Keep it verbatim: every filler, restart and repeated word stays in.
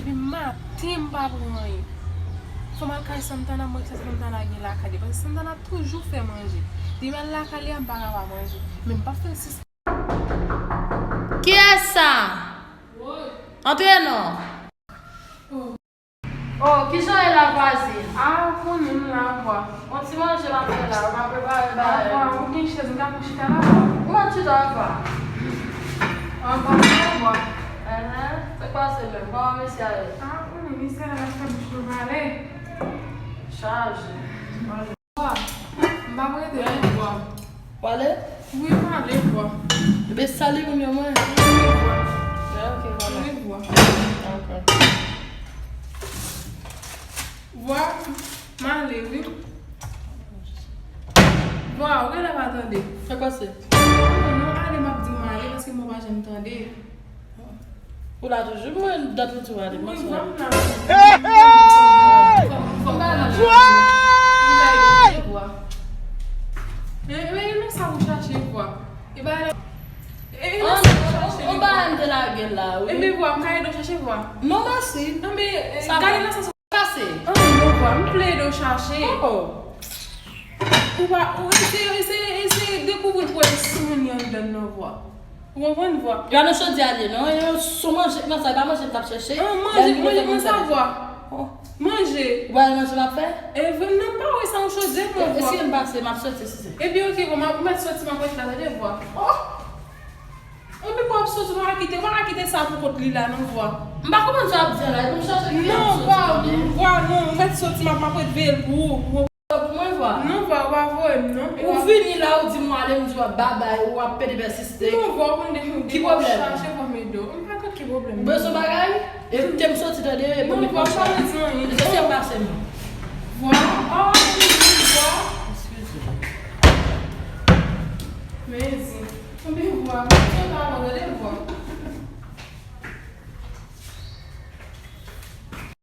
Depi maten m pa pran anyen. Fò m al kay Santana, m wè kisa Santana gen lakay li. Paske Santana toujou fè manje. Depi m al lakay li a, m pa ka pa manje. Men m p ap fè l sispann. Kiyès sa? Antre non. Oh, kijan e la vwazin? Ah, ou konnen m la, vwa. Yon ti manje m ap fè la, m ap prepare bagay. Ah, vwa, ou gen chèz, m ka pran chita la, vwa? Ou mèt chita, vwa. Ah, vwa, vwa. Enhen, se k pase menm? Kòman mesye a ye? Ah, ou konnen mesye a la fè bouch nou pale. Chaje. Vwa, m p ap rete non, vwa. W ale? Wi, m ale, vwa. Ebyen, sali moun yo mwen. Wi, vwa. Ya, ok, vwa. Wi, vwa. Dakò. Vwa, m ale, wi. Vwa, ou genlè pa tande. Sa k pase? Non, non, ale, m ap di w m ale, paske mwen pa janm tande. Ou la toujou, mwen dat ou di w ale, mwen sou. Hey! Vwa! E, e, e, non, sa ou chache, vwa. E ba la. E, e, non, sa ou chache, vwa. Ou ba m de lagel la, wi. E, men, vwa, m ka ede w chache, vwa. Non, mèsi. Non, men, e, sa gade nan sans. Kase. Ah, non, vwa, m vle ede w chache. Oh. Ou pa, ou eseye, eseye, eseye dekouvri pou wè si moun yo anndan nan, vwa. Ou konprann, vwa? Pa nan chodyè a li ye non, e sou manje k nan sa, e pa manje m t ap chèche. Ah, manje, manje, manje sa, vwa. Oh. Manje. Ou pa wè manje m ap fè? E vre, m nan pa wè sa yon chodyè non, vwa. Eskize m pase, m ap soti, si se. Epi, ok, vwa, m ap, ou mèt soti, m ap rete la, tande, vwa. Oh. Anben, w ap soti, w pa ka kite, w pa ka kite sa pou kont li la, non, vwa. M pa konprann sa w ap di an la, epi m chache kliyan. Non, vwa, vwa, non, ou mèt soti, m ap, m ap ret veye l pou ou. Pou mwen, vwa. Non, vwa, ou pa voye m, non. Ou vini la, ou di m w ale, m di w ap babay, ou ap pede pèsiste. Non, vwa, ou konn depi ki pwoblèm? Chache vwa m ede w. M pa konn ki pwoblèm. Ou bezwen bagay? E te m soti tande, e pou m pran sa. Non, vwa, m pa bezwen anyen. Se se pase m. Vwa, ah, vwa. Eskize. Mezi. Anben vwa, mwen se pa mwen, tande vwa.